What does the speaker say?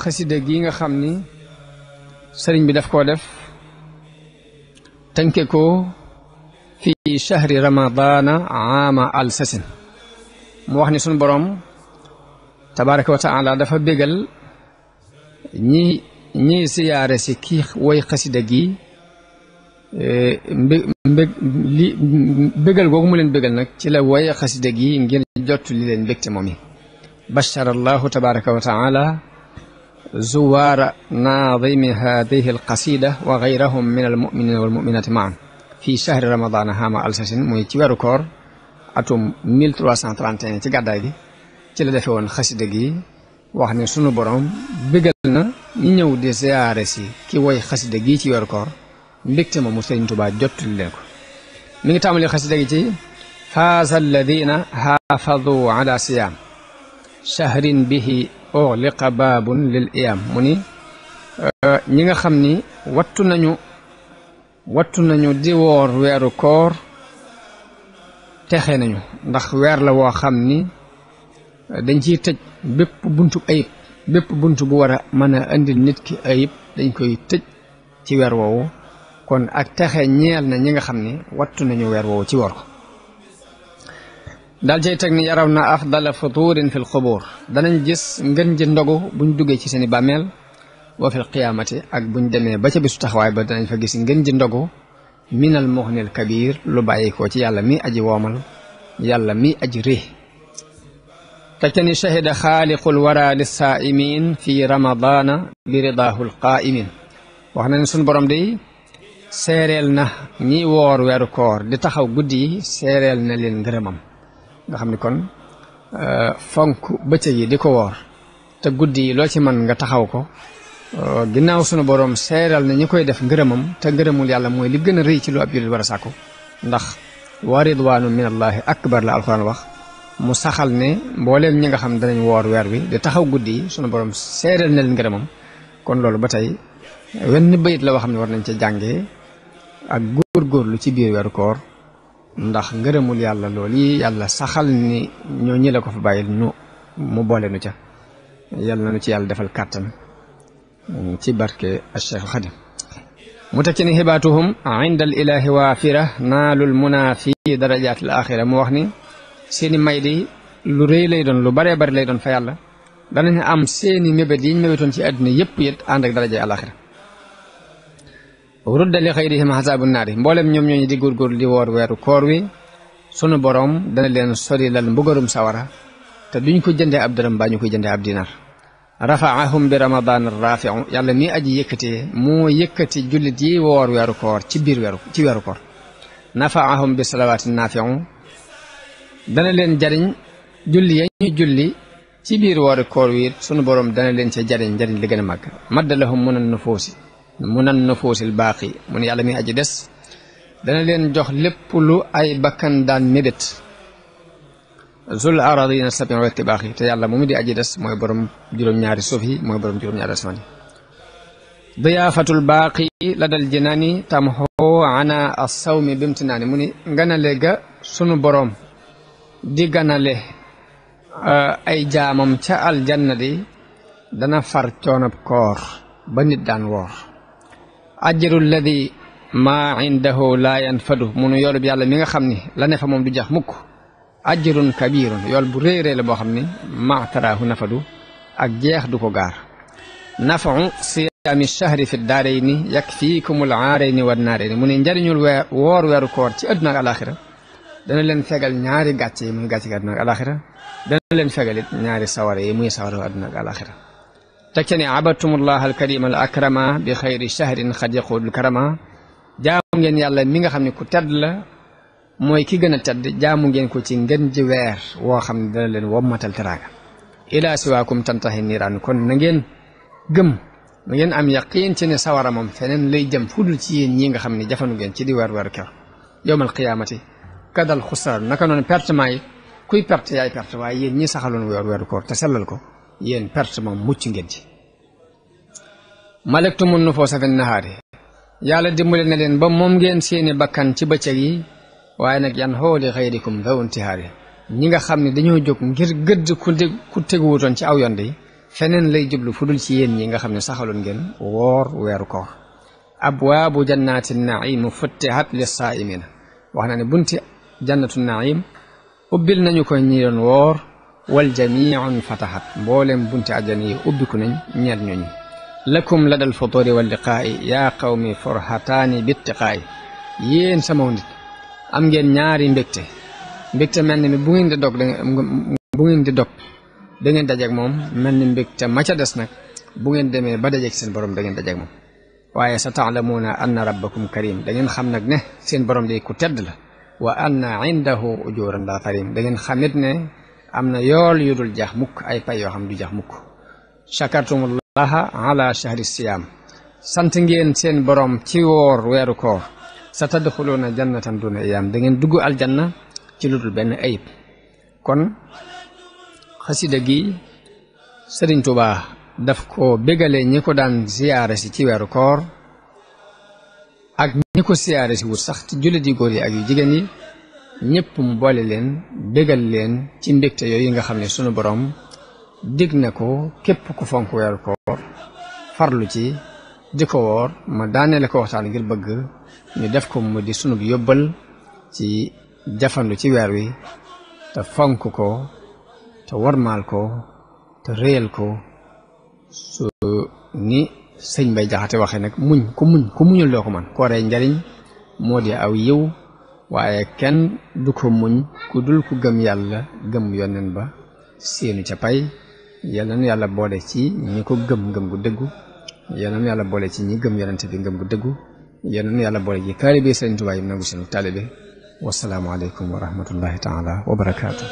xasida gi nga xam ni sëriñ bi daf koo def tënke ko fi shahri ramadana aama alsasin mu wax ni sunu borom tabaraka wa taala dafa bégal ñi siyaare si kii woy xasida gi bégal googu mu leen bégal nag ci la woy xasida gi ngir jot li leen mbégte moom yi bashara allahu tabaraka wa taala zuwaara naadimi hadihi alqasida wa gayrahum min almuminina walmuminati maan fi shahri ramadana hama alsasin muy ci weeru koor atum 1331 ci gàddaay gi ci la defe woon xasida gi wax ne sunu borom bégal na ñi ñëw di ziyaare si ki woy xasida gi ci weeru koor mbégte moomu Sëriñ Tuubaa jottali leen ko mi ngi tàmbali xasida gi ci faaza alladina xaafadu ala siyaam shahrin bihi ughliqa baabun lil iyaam mu ni ñi nga xam ni wattu nañu di woor weeru koor texe nañu ndax weer la woo xam ni dañ ciy tëj bépp buntu ayib bépp buntu bu war a mën a indil nit ki ayib dañ koy tëj ci weer woowu kon ak texe ñeel na ñi nga xam ni wattu nañu weer woowu ci woor ko daal cay teg ni yaraw na afdala futurin fi l xubuur danañ gis ngën ji ndogu buñ duggee ci seeni bàmmeel wa fil qiyaamati ak buñ demee ba ca bisu taxawaay ba danañ fa gis ngën ji ndogu minal muxnil kabir lu bàyyi ko ci yàlla mi aji woomal yàlla mi aji rëy te ni shahida xaaliqul wara lissaa'imin fi ramadana bi ridaahu lqaa'imin wax na ne suñu borom day seereel na ñi woor weeru koor di taxaw guddi yi seereel na leen ngërëmam nga xam ni kon fonk bëccëg yi di ko woor te guddi yi loo ci mën nga taxaw ko ginnaaw sunu borom seereel na ñi koy def ngërëmam te ngërëmul yàlla mooy li gën a rëy ci lu ab jullit war a sàkku ndax wa ridwaanu min allahi akbar la alquran wax mu saxal ne mbooleem ñi nga xam danañ woor weer wi di taxaw guddi yi sunu borom seereel na leen ngërëmam kon loolu ba tey wenn bayit la woo xam ne war nañ ca jàngee ak góorgóorlu ci biir weeru koor ndax ngërëmul yàlla loolu yi yàlla saxal ni ñoo ñi la ko fa bàyyil mu boole nu ca yàlla na nu ci yàlla defal kàttan ci barke Cheikh Xadim mu tekki ni xibaatuhum inda al ilahi waafira naalul muna fi darajaat al axira mu wax ni seeni may di lu rëy lay doon lu baree bari lay doon fa yàlla danañ am seeni mébét yiñ mébétoon ci àdduna yëpp it ànd ak daraja alaxira rudda li xayrihim xasaabu naari mboolem ñoom ñooñu di góorgóorlu di woor weeru koor wi sunu borom dana leen sori lal mbugarum sawara te duñ ko jëndee ab dërëm baa ñu koy jëndee ab dinar rafaahum bi ramadan rafiu yàlla mi aji yëkkatee moo yëkkati jullit yi woor weeru koor ci weeru koor nafaahum bi salawaati nafiu dana leen jariñ julli ya ñu julli ci biir weeru koor wi sunu borom dana leen ca jariñ li gën a màgg maddalahum munan nufuusil baaqi mu ne yàlla mi aji des dana leen jox lépp lu ay bakkan daan mébét zul aradina sabin wa tibaaxi te yàlla moomu di aji des mooy borom juróom-ñaari suuf yi mooy borom juróom-ñaari asamaan yi diyaafatul baaqi la dal jinaani tamxoo ana assawmi bimtinaani mu ni ganale ga sunu borom di ganale ay jaamam ca aljanna di dana far coonab koor ba nit daan woor ajru alladi maa indahu laa yanfadu munu yoolub yàlla mi nga xam ni la ne fa moom du jeex mukk ajrun kabirun yool bu réy réy la boo xam ni maataraahu nafadu ak jeex du ko gaar nafau siyaami shahri fi daarayni yakfiikumul aarayni wa naarayni mu ne njariñul woor weeru koor ci àdduna ak alaxira dana leen fegal ñaari gàcce yi muy gàcce gi àdduna ak alaxira dana leen fegal it ñaari sawara yi muy sawara àdduna ak alaxira teg ca ne abadtumullah alkarima al akrama bi xayri shahrin xad yaqudul karama jaamu ngeen yàlla mi nga xam ne ku tedd la mooy ki gën a tedd jaamu ngeen ko ci ngën ji weer woo xam ne dana leen wommatal teraanga ilaa siwaakum tantahi niiraan kon na ngeen gëm na ngeen am yaqiin ci ne sawara moom feneen lay jëm fudul ci yéen ñi nga xam ne jafandu ngeen ci di weer kew yowmal qiyaamati kadal xusraan naka noonu pertement yi kuy perte yaay perte waaye yéen ñi saxaloon weeru koor te sellal ko yéen perte moom mucc ngeen ci malektumun nufuusa fi nahaari yàlla dimbale na leen ba moom ngeen seeni bakkan ci bëccëg yi waaye nag yan xooli xayrikum daw intihaari ñi nga xam ne dañoo jóg ngir gëdd ku teguwutoon ci aw yoon de feneen lay jublu fudul ci yéen ñi nga xam ne saxaloon ngeen woor weeru koor abwaabu jannati naim futtihat lissaa'imina wax na ne bunti jannatu naim ubbil nañu ko ñi doon woor wal jamiun fatahat mboolem bunti àjjana yi ubbiku nañ ñeer ñooñu lakum ladal futuri wal liqaa'i yaa qawmi forhataani bittiqaa'i yéen sama nit am ngeen ñaari mbégte mel ni bu ngeen di dog da ngeen dajeeg moom mel ni mbégte ma ca des nag bu ngeen demee ba dajeeg seen borom da ngeen dajeeg moom waaye sa taalamuuna anna rabbakum karim da ngeen xam nag ne seen borom di ku tedd la wa anna indahu ujuran la karim da ngeen xamit ne am na yool yu dul jeex mukk ay pay yoo xam du jeex mukk shakartumullaha ala shahri siyam sant ngeen seen borom ci woor weeru koor sa tadxuluuna jannatan duna iyam da ngeen dugg aljanna ci lu dul benn ayib kon xasida gi Sëriñ Tuubaa daf ko bégale ñi ko daan siyaare si ci weeru koor ak ñi ko siyaare si wut sax ci jullit yi góor yi ak yu jigéen yi ñëpp mu boole leen bégal leen ci mbégte yooyu nga xam ne sunu borom dig na ko képp ku fonk weeru koor farlu ci di ko woor ma daanele ko waxtaan ngir bëgg ñu def ko mu di sunub yóbbal ci jafandu ci weer wi te fonk ko te warmaal ko te réyal ko su ni sëñ Bay Jaxate waxee nag ku muñul doo ko man kooree njariñ moo di aw yiw waaye kenn du ko muñ ku dul ku gëm yàlla gëm yonen ba seenu ca pay yal na nu yàlla boole ci ñi ko gëm gu dëggu yal na nu yàlla boole ci ñi gëm yonente bi ngëm gu dëggu yal na nu yàlla boole ci taalibe Sëriñ Tuubaa yi nangu seenu taalibe wasalaamu aleykum wa rahmatullahi taala wa barakaatu